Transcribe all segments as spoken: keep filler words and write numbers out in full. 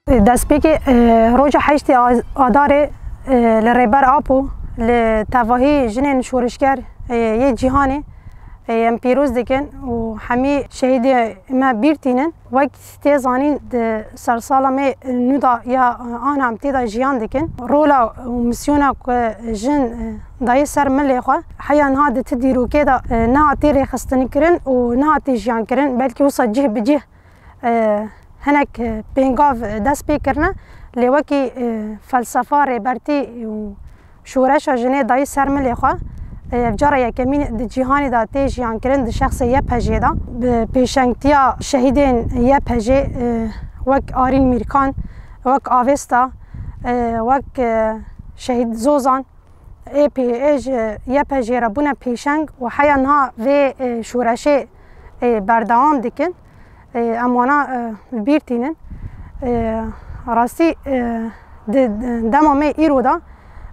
Destpêkê, e, roja heştê A-, Adarê, e, li Rêber Apo, li tevahî jinên şorişger, e, yê cîhanê, e, em pîroz dikin û hemî şehîdê me bîr tînin. Wek tê zanîn, di sersala me nû de ya, e, ana em tê de jiyan dikin. Rola û misyona ku jin, e, dayê ser milê xwe, heya niha di ti dîrokê de, e, nehatê rêxistinkirin û nehatê jiyankirin, belkî wisa cih bi cih e, hinek, e, pêngav, e, dest pê kirine, lê wekî, e, felsefa rêbertî û şoreşa jinê dayî ser milê xwe, e, ev cara yekemîn di cîhanê de tê jiyankirin di şexsê Y P J'ê de. Bi pêşengtiya şehîdên Y P J'ê, e, wek Arîn Mîrkan, wek Avesta, e, wek, e, şehîd Zozan, ê pê, ê ji Y P J'ê re bûne pêşeng û heya niha vê, e, şoreşê, e, berdewam dikin. E, em wana, e, bi bîr tînin. E, rastî, e, di, di dema me îro de,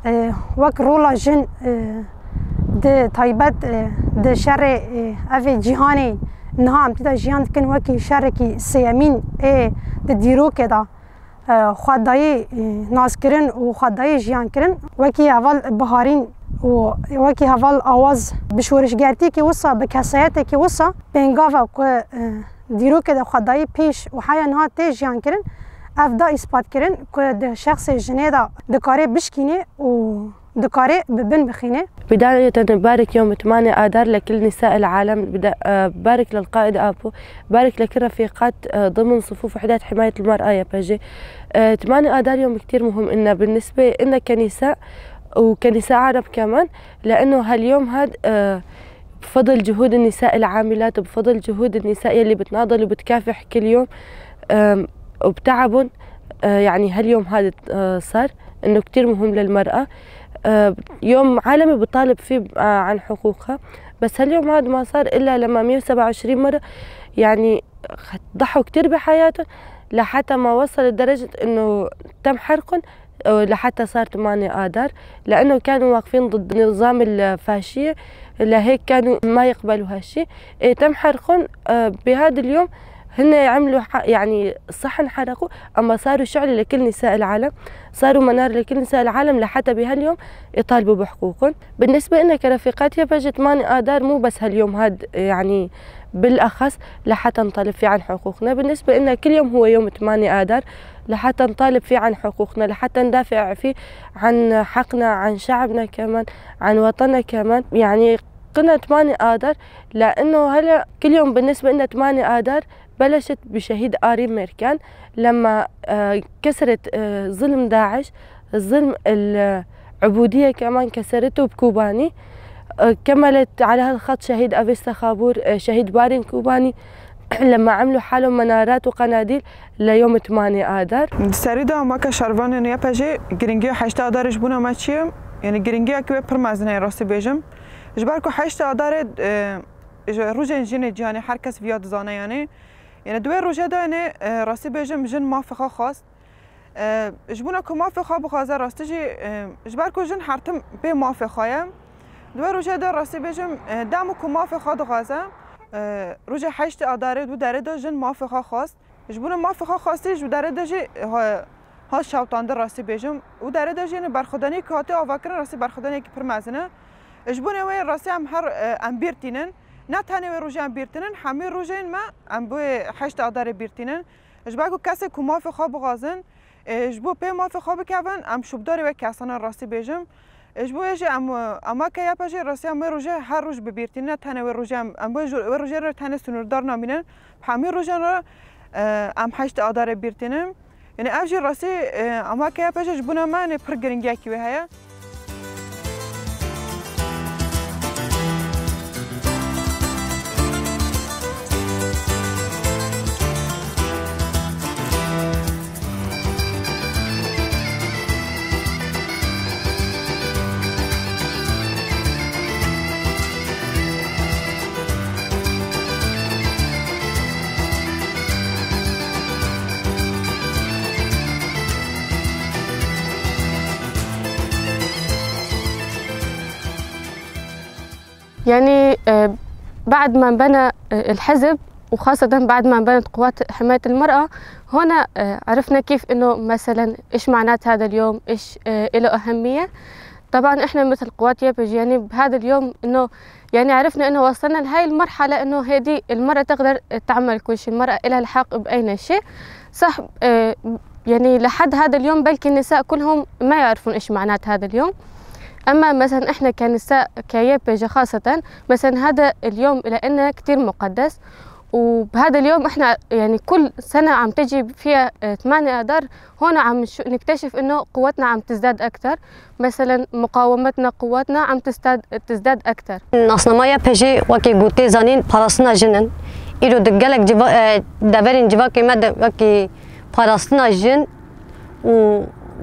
e, wek rola jin, e, di taybet, e, di şerê, e, evê cîhanê niha em tê de jiyan dikin wekî şerekî sêyemîn ê di dîrokê de e, xwedayî, e, naskirin û xwedayî jiyankirin, wekî heval Biharîn û wekî heval Awaz bi şorişgertiyekî wisa, bi kesayetekî wisa pêngava ku, e, dîrokê de xwedayî pêş û heya niha tê jiyankirin, ev da îspat kirin ku di şexsê jinê de dikarê bişkînê û dikarê bi bin bixîne. بداية، بارك يوم ثمانية آذار لكل نساء العالم. بدا-، آه، بارك للقائد آبو، بارك لكل رفيقات، آه، ضمن صفوف وحدات حماية المرأة يا بيجي. آه، ثمانية آذار يوم كتير مهم إلنا بالنسبة إلنا كنساء وكنساء عرب كمان، لأنه هاليوم هاد، آه، بفضل جهود النساء العاملات وبفضل جهود النساء يلي بتناضل وبتكافح كل يوم، آم، وبتعبن، آه، يعني هاليوم هاد، آه، صار إنه كتير مهم للمرأة. آه، يوم عالمي بطالب فيه، آه، عن حقوقها، بس هاليوم هاد ما صار إلا لما مية وسبعة وعشرين مرة، يعني، ضحوا كتير بحياتهم لحتى ما وصل لدرجة إنه تم حرقهم، آه، لحتى صار ثمانية آذار، لأنه كانوا واقفين ضد النظام الفاشية، لهيك كانوا ما يقبلوا هالشي. إيه، تم حرقهم، آه، بهذا اليوم هن عملوا ح-، يعني، صح انحرقوا، أما صاروا شعلة لكل نساء العالم، صاروا منار لكل نساء العالم لحتى بهاليوم يطالبوا بحقوقهم. بالنسبة إلنا كرفيقات يا بيجي ثمانية آذار مو بس هاليوم هاد، يعني، بالأخص لحتى نطالب فيه عن حقوقنا. بالنسبة إلنا كل يوم هو يوم ثمانية آذار لحتى نطالب فيه عن حقوقنا، لحتى ندافع فيه عن حقنا، عن شعبنا كمان، عن وطننا كمان. يعني، قلنا ثمانية آذار لأنه هلأ كل يوم بالنسبة إلنا ثمانية آذار بلشت بشهيد آرين ميركان لما، آه، كسرت، آه، ظلم داعش، الظلم العبودية كمان كسرته بكوباني. آه، كملت على هالخط شهيد أفيستا خابور، آه، شهيد بارين كوباني لما عملوا حالهم منارات وقناديل ليوم ثمانية آذار. Di serî de maka şervanên Y P J'ê giringiya heştê Adarê ji bona me çi ye? Yani giringiya ki wê pir mezin heye rastî bêjim. Ji ber ku heştê Adarê, e, ji rojên jinê cîhanê her kes viya dizane yani. Yani di wê rojê de yani, e, rastî bêjim jin mafê xwe xwest. E, ji bona ku mafê xwe bixwaze rastî jî, e, ji ber ku jin her tim pê mafê xwe ye. Di wê rojê de rastî bêjim, e, dema ku mafê xwe dixwaze, e, rojê heştê Adarê di derê de jin mafê xwe xwest. Ji bona mafê xwe xwestî ji derê de jî, e, ha, ha şewtandin rastî bêjim. Û derê de jî, yani, berxwedaniyek hatiye avakirin, rastî berxwedaniyekî pir mezin e. Ji bona wê rastî em her, e, em bîr tînin. Ne tenê wê rojê em bîr tînin, hemî rojên me em bi wê heştê Adarê bîr tînin. Ji ber ku kesê ku mafê xwe bixwazin, e, ji bo pê mafê xwe bikevin, em şûbdarê wê kesan in rastî bêjim. E, ji bo wê jî em, e, em weke Y P J'ê rastî em wê rojê her roj bi bîr tînin, ne tenê wê rojê em, em wê jo-, wê rojê re tenê sînordar namînin. Bi hemî rojan re, e, em heştê Adarê bîr tînin. Yani ev jî rastî, e, em weke Y P J'ê ji bona me, yani, pir giringiyekî wê heye. يعني، آه، بعد ما انبنى، آه، الحزب، وخاصة بعد ما انبنت قوات حماية المرأة، هنا، آه، عرفنا كيف إنه مثلًا إيش معنات هذا اليوم، إيش، آه، إله أهمية. طبعًا إحنا مثل قوات يابج، يعني، بهذا اليوم إنه، يعني، عرفنا إنه وصلنا لهاي المرحلة إنه هيدي المرأة تقدر تعمل كل شيء، المرأة إلها الحق بأي شيء. صح، آه، يعني، لحد هذا اليوم بلكي النساء كلهم ما يعرفون إيش معنات هذا اليوم. أما مثلًا إحنا كنساء كيابج خاصة، مثلًا هذا اليوم لإلنا كتير مقدس، وبهذا اليوم إحنا يعني كل سنة عم تجي فيها، آه، ثمانية آذار، هون عم نشو-، نكتشف إنه قوتنا عم تزداد أكتر، مثلًا مقاومتنا، قوتنا عم تستاد-، تزداد أكتر. Nasnama YPJ wekî ku tê zanîn parastina jin in. Îro di gelek civa-, e, deverên civakê me de wekî parastina jin û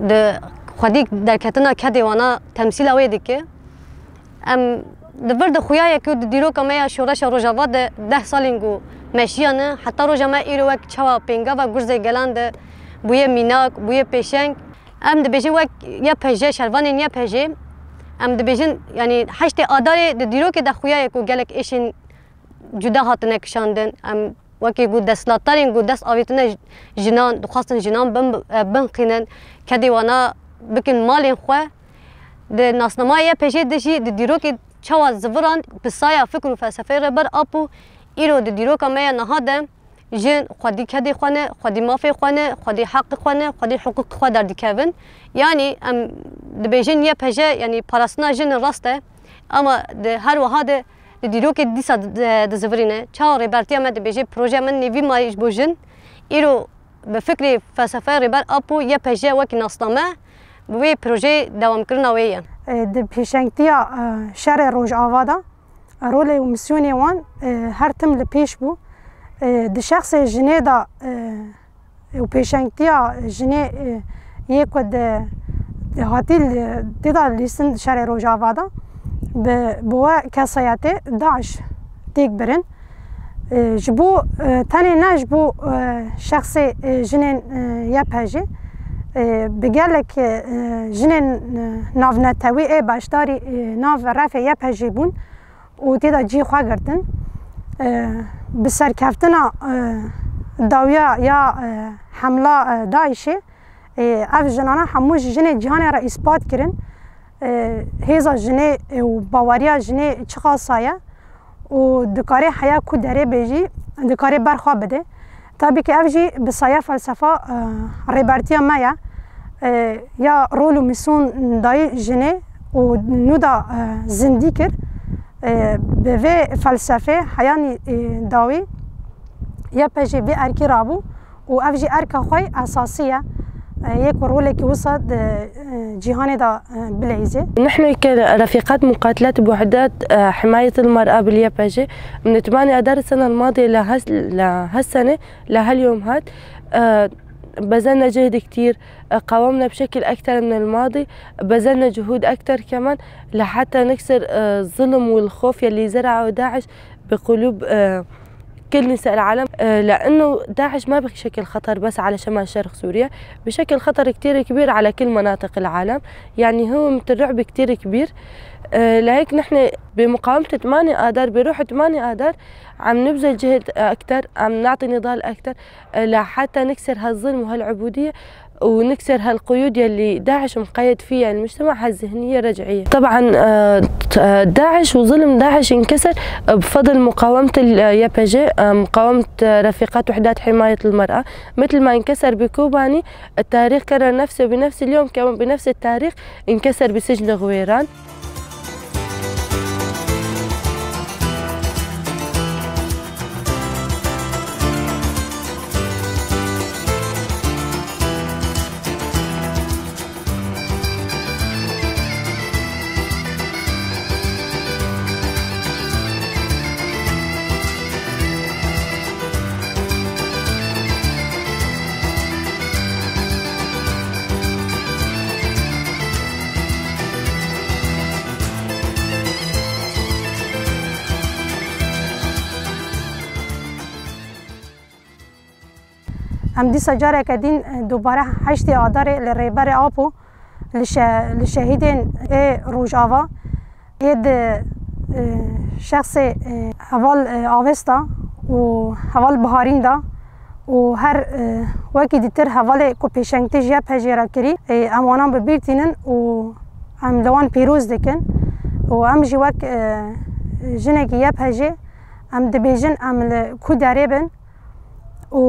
di xwedî derketina kedê wana temsîla wê dike. Em di vir de xuya ye ku di dîroka me ya şoreşa Rojava de deh salên ku meşiyane, heta roja me îro wek çawa pêngava gurzê gelan de bûye mînak, bûye pêşeng. Em dibêjin wek YPJ, şervanên YPJ, em dibêjin, yanî heştê Adarê di dîrokê de xuya ye ku gelek êşên cuda hatine kişandin. Em wekî ku desthilatdarên ku dest avêtine j-, jinan, dixwastin jinan bin, e, binqînin, kedê wana bikin malên xwe. Di nasnamaya YPJ de jî di dîrokê çawa ziviran bi saya fikr û felsefeyê Rêber Apo, îro di dîroka me ya niha de jin xwedî kedê xwe ne, xwedî mafê xwe ne, xwedî heqê xwe ne, xwedî hiqûqê xwe derdikevin. Yanî em dibêjin YPJ, yanî parastina jin rast e, ama di her wiha de di dîrokê dîsa di-, dizivirîne. Çawa Rêbertiya me dibêje, projeya me nêvî mayî ji bo jin, îro bi fikrê felsefeya Rêber Apo YPJ wekî nasname bi wê projeyê dewamkirina wê ye. E, di pêşengtiya, e, şerê Rojava de, e, rolê û misyonê wan, e, her tim li pêş bû. E, di şexsê jinê de, e, û pêşengtiya jinê, e, yê ku di, di hatî li, tê de lîstin şerê Rojava de bi, bi we kesayetê DAIŞ têk birin. E, ji bo, e, tenê ne ji bo, e, şexsê, e, jinên, e, YPJ, e, bi gelek, e, jinên, e, navnetewî ê beşdarî, e, nav refê YPJ bûn û tê de cî xwe girtin. E, bi serkeftina, e, dawiya ya, e, hemla, e, DAIŞê, e, ev jinana hemû ji jinê cîhanê re îspat kirin. E, hêza jinê, e, û baweriya jinê çiqasa ye û dikare heya ku derê bê jî dikare berxwe bide. Tabî ki ev jî bi saya felsefa, e, Rêbertiya me ye. E, ya rol û misyon dayî jinê û nû da, e, zindî kir. E, bi vê felsefê heyanî, e, dawî YPJ vê erkî rabû û ev jî erka xwe esasî ye, e, yê ku rolekî wisa di, e, cîhanê de, e, bileyzê. نحن كرفيقات مقاتلات بوحدات، آه، حماية المرأة باليابجة، من ثمانية آذار السنة الماضية لهس-، لهالسنة، لهاليوم هاد، آه، بذلنا جهد كتير، آه، قاومنا بشكل أكتر من الماضي، بذلنا جهود أكتر كمان لحتى نكسر، آه، الظلم والخوف يلي زرعه داعش بقلوب، آه، كل نساء العالم، آه، لأنه داعش ما بشكل خطر بس على شمال شرق سوريا، بشكل خطر كتير كبير على كل مناطق العالم. يعني هو متل رعب كتير كبير. آه، لهيك نحن بمقاومة ثمانية آذار، بروح ثمانية آذار، عم نبذل جهد أكتر، عم نعطي نضال أكتر، آه، لحتى نكسر هالظلم وهالعبودية. ونكسر هالقيود يلي داعش مقيد فيها المجتمع، هالذهنية الرجعية. طبعًا، آه، آه، داعش وظلم داعش انكسر بفضل مقاومة ال-، آه، يا بي جي، آه، مقاومة، آه، رفيقات وحدات حماية المرأة. متل ما انكسر بكوباني، التاريخ كرر نفسه بنفس اليوم، كمان بنفس التاريخ انكسر بسجن غويران. Em dîsa careke din, e, dubare heştê Adarê li Rêberê Apo, li şe-, li şehîdên ê Rojava, ê di, e, şexsê, e, heval, e, Avesta û heval biharîn de û her, e, wekî dîtir hevalê ku pêşengtî ji Y P G re kirî, e, em wanan bi bîr tînin û em li wan pîroz dikin û em jî wek, e, jinekî Y P G em dibêjin em li ku derê bin û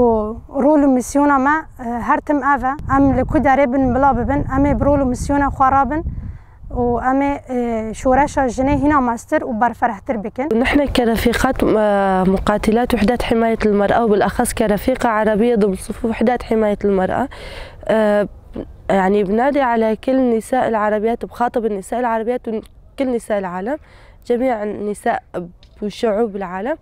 rol û misyona me, e, her tim ev e. Em li ku derê bin bila bibin, em ê bi rol û misyona xwe rabin û em ê, e, şoreşa jinê hîna mestir û berferehtir bikin. نحن كرفيقات، آه، مقاتلات وحدات حماية المرأة، وبالأخص كرفيقة عربية ضمن صفوف وحدات حماية المرأة، آه، يعني بنادي على كل النساء العربيات، بخاطب النساء العربيات وكل نساء العالم، جميع النساء وشعوب العالم،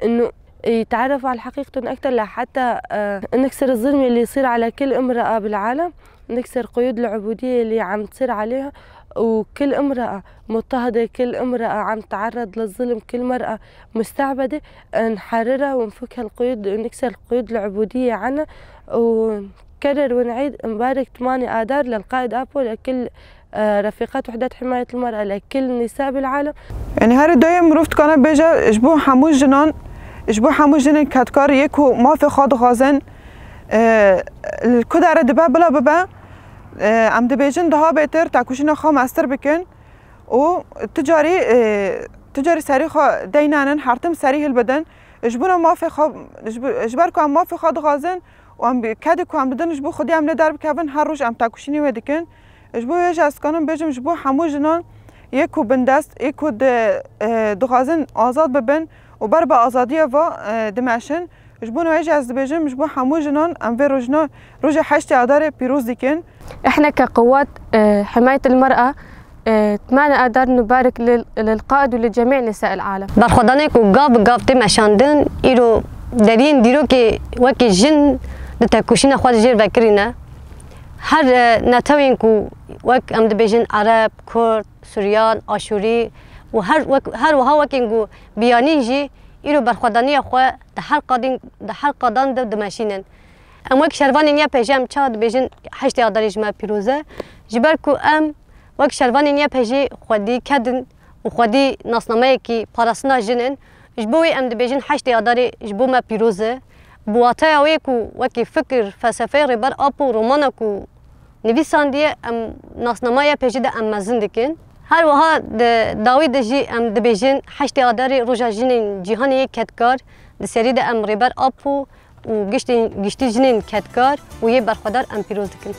إنه يتعرفوا على حقيقتهم أكتر، لحتى، آه، نكسر الظلم اللي يصير على كل امرأة بالعالم، نكسر قيود العبودية اللي عم تصير عليها، وكل امرأة مضطهدة، كل امرأة عم تعرض للظلم، كل مرأة مستعبدة، آه، نحررها ونفك هالقيود، نكسر قيود العبودية عنها، ونكرر ونعيد نبارك ثمانية آذار للقائد آبو، لكل آه، رفيقات وحدات حماية المرأة لكل النساء بالعالم. یعنی، her doyê mirov dikane bêje ji bo hemû jinan, ji bo hemû jinên kedkar yê ku mafê xwe dixwazin, e, li ku dere dibe bila bibe, e, em dibêjin daha bêtir tekoşîna xwe mestir bikin û tu carî, e, tu carî serî xwe deynenin, her tim serî hilbidin. Ji bona mafê xwe, ji bo, ji ber ku em mafê xwe dixwazin û em bi, kedê ku em didin ji bo Xwedê em lê derbikevin, her roj em tekoşînê wê dikin. Ji bo wê jî ez dikanim bêjim ji bo hemû jinan yê ku bindest, yê ku di, e, dixwazin azad bibin û ber bi azadiya va, e, dimeşin. Ji bo wê jî ez dibêjim ji bo hemû jinan em vê rojna, roja heştê Adarê pîroz dikin. احنا كقوات، آه، حماية المرأة، آه، ثمانية آذار نبارك لل-، للقائد ولجميع نساء العالم. Berxwedanê ku gav bi gav tê meşandin, îro deriyên dîrokê wekî jin di tekoşîna xwe de jêr vekirîne. Her, e, netewên ku wek em dibêjin Ereb, Kurd, Suryan, Aşûrî û her wek, her wiha wekên ku biyanîn jî îro berxwedaniya xwe di her qadên, di her qadan de dimeşînin. Em wek şervanên Y P G em çawa dibêjin heştê Adarê ji me pîroz e? Ji ber ku em wek şervanên Y P G xwedî ked in û xwedî nasnameyekî parastina jin in. Ji bo wê em dibêjin heştê Adarê ji bo me pîroz e. Bi wataya wê ku wekî fikir, felsefeyê Rêber Apo û romana ku nivîsandiye, em nasnama Y P G de em mezin dikin. Her wiha di dawî de jî em dibêjin heştê Adarê roja jinên cîhanê yê kedkar, di serî de em Rêber Apo û giştên, giştî jinên kedkar û yê berxwedar em pîroz dikin.